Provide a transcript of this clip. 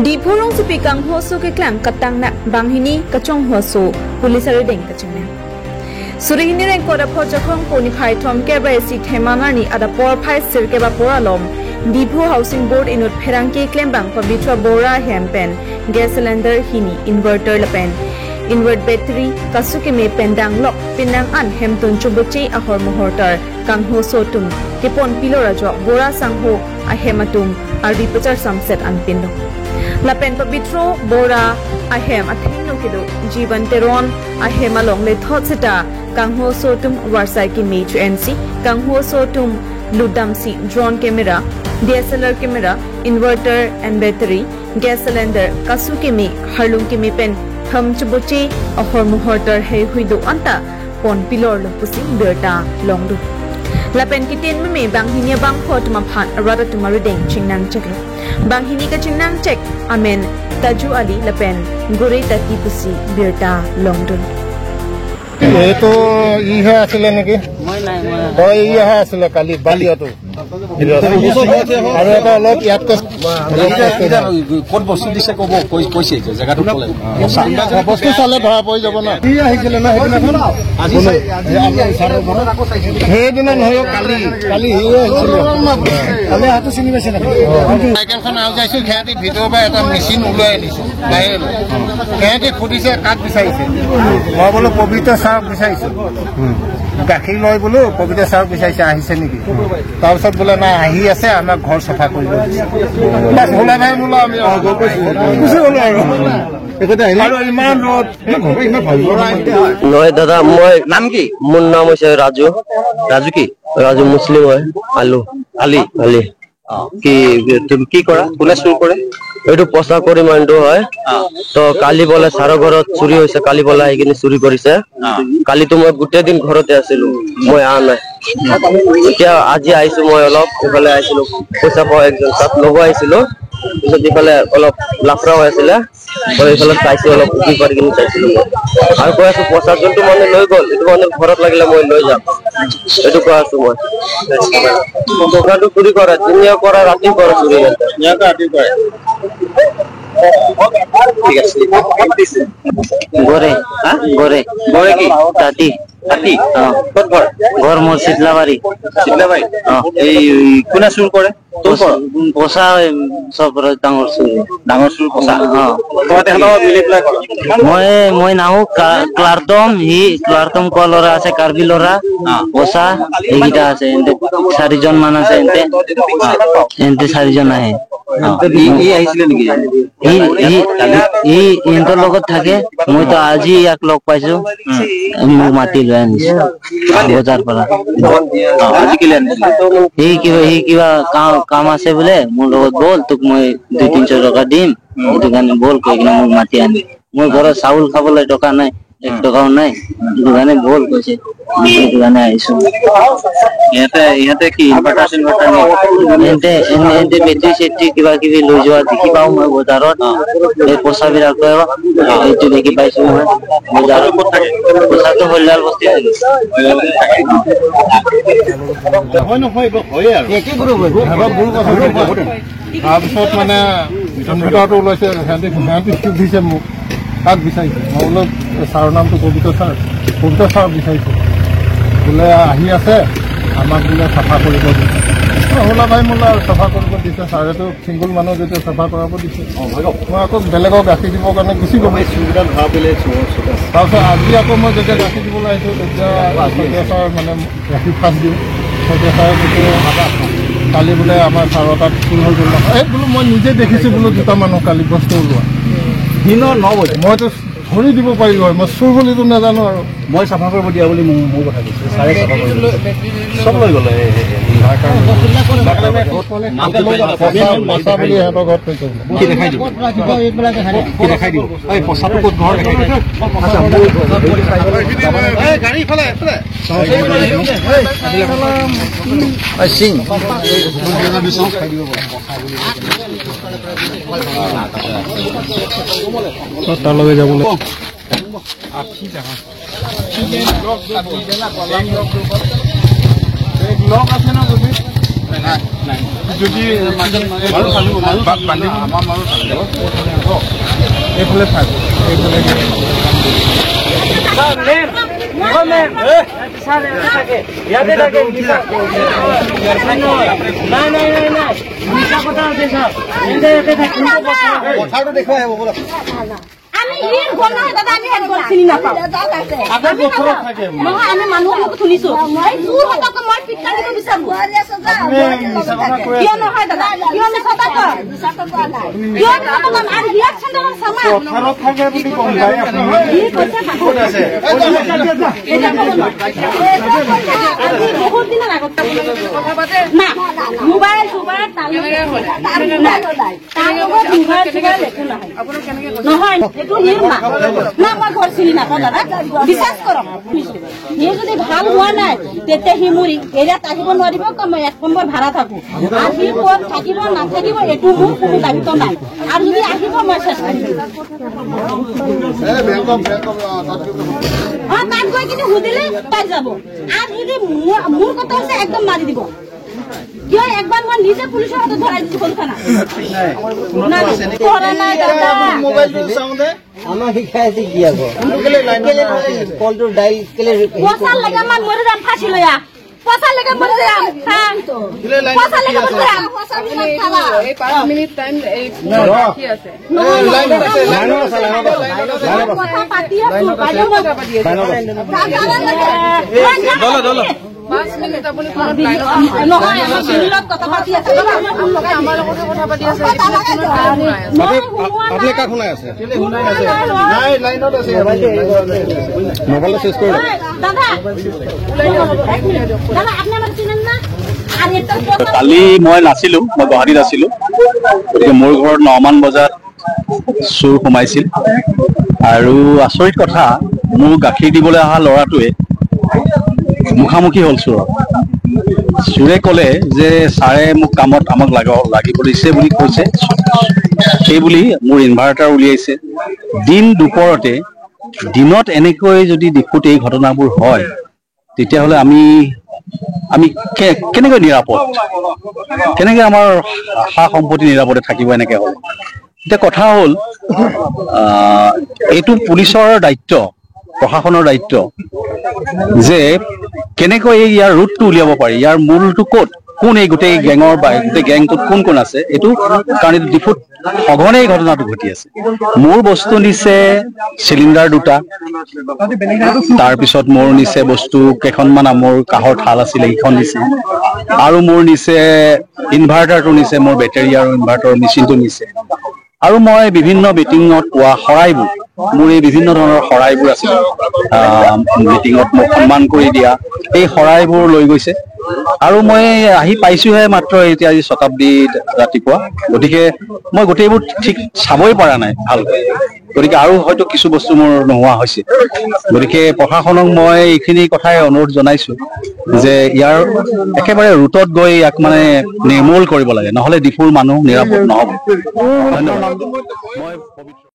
Diphu rong sipi kang ho so ke klang katang na banghini kachong ho so police are deng kachang na Surihini reng koda phojakhong poni phai thom ke ba si themanani ada por phai sir ke ba poralom Diphu housing board inut pherangki klembang Pabitra Bora hempen gas cylinder hini inverter lapen invert battery kasuke me pendang lok pinang an hemtun chubuchi ahor mohortar kangho sotum kepon pilora jo Bora sangho ahematum ardi pachar samset an pindo lapen Pabitro Bora ahem athino kido Jiban Teron ahemalong le thotseta kangho sotum warsai ki me chu nc kangho sotum ludamsi drone camera DSLR camera inverter and battery gas cylinder kasu ke me harlung ke me pen tham chubuchi ahor mohortar he huido anta pon pilor lo pusi berta longdu lapen kiten me banghini bang phot ma phan rada tumaru deng chingnang chek banghini ka chingnang chek amen Taju Ali lapen gore tati pusi berta longdun এইটো ইহে আছিলে নেকি হয় ইহে আছিলে কালি বালিয়াটো আৰু এটা অলপ ইয়াতকৈ ক'ত বস্তু দিছে ক'ব কৈছে জেগাটো ক'লে বস্তু চালে ধৰা পৰি যাব না সি আহিছিলে না সেইদিনাখন সেইদিনা নহয় কালি কালি সিয়ে আহিছিলে কালি হাতটো চিনি পাইছে নেকি চাইকেলখন আওজাইছো সিহঁতি ভিতৰৰ পৰা এটা মেচিন ওলাই আনিছো বাহিৰলৈ সিহঁতি সুধিছে কাক বিচাৰিছে মই বোলো পবিত্ৰ ছাৰক বিচাৰিছো গাখীৰ লৈ বোলো পবিত্ৰ ছাৰক বিচাৰিছে আহিছে নেকি তাৰপিছত বোলে নাই আহি আছে আমাক ঘৰ চফা কৰিব দিছে বাছ ওলাই ভাই বোলো আমি গুচি গ'লো আৰু ইমান ৰ'দ নহয় দাদা মই নাম কি মোৰ নাম হৈছে ৰাজু ৰাজু কি ৰাজু মুছলিম হয় আলু আলি আলি কি তুমি কি কৰা কোনে চুৰ কৰে এইটো পচা কৰি মানুহটো হয় তো কালি বোলে ছাৰৰ ঘৰত চুৰি হৈছে কালি বোলে আহি কিনে চুৰি কৰিছে কালিতো মই গোটেই দিন ঘৰতে আছিলো মই অহা নাই এতিয়া আজি আহিছো মই অলপ ইফালে আহিছিলো পইচা পোৱা একজন তাত ল'ব আহিছিলো পিছত ইফালে অলপ লাফৰা হৈ আছিলে মই এইফালে চাইছো অলপ উঠি পাৰি কিনে চাইছিলো মই আৰু কৈ আছো পইচা যোনটো মানুহ লৈ গ'ল এইটো মানুহ ঘৰত লাগিলে মই লৈ যাম এইটো কৈ আছো মই দোকানটো চুৰি কৰে ধুনীয়া কৰা ৰাতি কৰে চুৰি ৰাতি কৰে ঠিক আছে গড়ে গড়ে গড়ে কি তাঁতি তাঁতি ক'ত ঘৰ ঘৰ মোৰ চিতলাবাৰী চিতলাবাৰী এই কোনে চুৰ কৰে পচা চব ডাঙৰ চুৰ ডাঙৰ চুৰ পচা মিলি পেলাই মই মই নাহো ক্লাৰটম সি ক্লাৰটম কোৱা ল'ৰা আছে কাৰ্বি ল'ৰা পচা এইকেইটা আছে এন্তে চাৰিজন মান আছে এন্তে এন্তে চাৰিজন আহে ইহঁতৰ লগত থাকে মইতো আজি ইয়াক লগ পাইছো মোক মাতি লৈ আনিছো বজাৰ পৰা সি কিবা কাম আছে বোলে মোৰ লগত বল তোক মই 200-300 টকা দিম সেইটো কাৰণে বল কৈ কিনে মোক মাতি আনি মোৰ ঘৰত চাউল খাবলৈ টকা নাই এক টকাও নাই সেইটো কাৰণে বল কৈছে সেইটো কাৰণে আহিছো ইহঁতে কি ইনভাৰ্টাৰ চিনভাৰ্টাৰ এন্তে এন্তে বেটাৰী চেট্ৰি কিবা কিবি লৈ যোৱা দেখি পাওঁ মই বজাৰত এই পইচাবিলাক এইটো দেখি পাইছো মই বজাৰত পইচাটো হলিলাল বস্তি তাৰপিছত মানে ইনভাৰ্টাৰটো ওলাইছে সিহঁতি সুধিছে মোক কাক বিচাৰিছে মই বোলো ছাৰৰ নামটো পবিত্ৰ ছাৰ পবিত্ৰ ছাৰক বিচাৰিছোঁ বোলে আহি আছে আমাক বোলে চাফা কৰিব দিছে হোলা ভাই মোলা আৰু চাফা কৰিব দিছে ছাৰেতো চিংগুল মানুহ যেতিয়া চাফা কৰাব দিছে মই আকৌ বেলেগক গাখীৰ দিবৰ কাৰণে গুচি গ'লো তাৰপিছত আজি আকৌ মই যেতিয়া গাখীৰ দিবলৈ আহিছোঁ তেতিয়া শইকীয়া ছাৰ মানে গাখীৰ ফাৰ্ষ্ট দিওঁ শইকীয়া ছাৰে কৈছে কালি বোলে আমাৰ ছাৰৰ তাত চুৰ হৈ গ'ল এই বোলো মই নিজে দেখিছোঁ বোলো দুটা মানুহ কালি বস্তু ওলোৱা দিনৰ 9 বজাত মইতো ধৰি দিব পাৰিলো হয় মই চুৰ বুলিতো নাজানো আৰু মই চাফা কৰিব দিয়া বুলি মোৰ কথা কৈছে ছাৰে চাফা কৰিব চব লৈ গ'লে পচা বুলি সিহঁতৰ ঘৰত থৈছে কি দেখাই দিব কি দেখাই দিব এই পচাটো ক'ত ঘৰ দেখাই দিব সিং তাৰ লগে যাবলৈ লগ আছে ন। যদি এইফালে থাক এইফালে আমি ইৰ ঘৰ নহয় দাদা, আমি হেড ঘৰ চিনি নাপাওঁ। নহয়, আমি মানুহৰ মুখত শুনিছো। এই চোৰহঁতক মই পিটকা দিব বিচাৰো। কিয় নহয় দাদা, কিয় মিছা কথা কয়? কিয় মিছা কথা কম? আৰু ৰিয়েকশ্যন দাদা চামা। সি কৈছে আজি বহুত দিনৰ আগত না মোবাইল চোবাইল তাৰ লগত মোবাইল চোবাইল একো নহয় নহয়, এইটো হিৰ মা না, মই ঘৰ চিনি নাপাওঁ দাদা, বিশ্বাস কৰক। সি যদি ভাল হোৱা নাই তেতিয়া সি মোৰ এৰিয়াত আহিব নোৱাৰিব। মই 1 নম্বৰ ভাড়া থাকো, আৰু সি ক'ত থাকিব নাথাকিব এইটো মোৰ কোনো দায়িত্ব নাই। আৰু যদি আহিব মই চেষ্টা কৰিম। অ, তাত গৈ কিনে সুধিলে পাই যাব। আৰু যদি মোৰ কথা হৈছে একদম মাৰি দিব। কিয় একবাৰ মই নিজে পুলিচৰ হাতত ধৰাই দিছো কলখানা। কৰা নাই দাদা। আমাক শিকাই আছে কি আকৌ কলটো ডাইল কেলে পইচা লাগে মই মৰি যাম ফাঁচি লৈ আহ। পইচা লাগে মৰি যাম, পইচা লাগে মৰি যাম। এই 5 মিনিট টাইম এই কি আছে? কথা পাতি আছো বাইদেউ, মই 5 মিনিট আপুনি নহয়, কথা পাতি আছে, আমাৰ লগতে কথা পাতি আছে। আপুনি কাক শুনাই আছে? নাই, লাইনত আছে, মোবাইলটো চেঞ্জ কৰি দাদা। দাদা আপুনি আমাক চিনেন না? কালি মই নাছিলো, মই গুৱাহাটীত আছিলো। গতিকে মোৰ ঘৰত 9মান বজাত চোৰ সোমাইছিল। আৰু আচৰিত কথা, মোৰ গাখীৰ দিবলৈ অহা ল'ৰাটোৱে মুখামুখি হ'ল চোৰৰ। চোৰে ক'লে যে ছাৰে মোক কামত আমাক লাগিব দিছে বুলি কৈছে, সেই বুলি মোৰ ইনভাৰ্টাৰ উলিয়াইছে। দিন দুপৰতে দিনত এনেকৈ যদি ডিফুত এই ঘটনাবোৰ হয়, তেতিয়াহ'লে আমি আমি কেনেকৈ নিৰাপদ, কেনেকৈ আমাৰ সা সম্পত্তি নিৰাপদে থাকিব এনেকৈ হ'লে? এতিয়া কথা হ'ল, এইটো পুলিচৰ দায়িত্ব, প্ৰশাসনৰ দায়িত্ব যে কেনেকৈ এই ইয়াৰ ৰুটটো উলিয়াব পাৰি, ইয়াৰ মূলটো ক'ত, কোন এই গোটেই গেঙৰ বা গোটেই গেংটোত কোন কোন আছে। এইটো কাৰণ এইটো ডিফুত সঘনে এই ঘটনাটো ঘটি আছে। মোৰ বস্তু নিছে চিলিণ্ডাৰ 2টা, তাৰপিছত মোৰ নিছে বস্তু কেইখনমান, মোৰ কাঁহৰ থাল আছিলে সেইখন নিছে, আৰু মোৰ নিছে ইনভাৰ্টাৰটো নিছে, মোৰ বেটেৰী আৰু ইনভাৰ্টাৰ মেচিনটো নিছে। আৰু মই বিভিন্ন মিটিঙত পোৱা শৰাইবোৰ, মোৰ এই বিভিন্ন ধৰণৰ শৰাইবোৰ আছিল মিটিঙত মোক সন্মান কৰি দিয়া, এই শৰাইবোৰ লৈ গৈছে। আৰু মই আহি পাইছোহে মাত্ৰ এতিয়া আজি শতাব্দী ৰাতিপুৱা, গতিকে মই গোটেইবোৰ ঠিক চাবই পৰা নাই ভালকৈ। গতিকে আৰু হয়তো কিছু বস্তু মোৰ নোহোৱা হৈছে। গতিকে প্ৰশাসনক মই এইখিনি কথাই অনুৰোধ জনাইছো যে ইয়াৰ একেবাৰে ৰুটত গৈ ইয়াক মানে নিৰ্মূল কৰিব লাগে, নহ'লে ডিফুৰ মানুহ নিৰাপদ নহ'ব। ধন্যবাদ। মই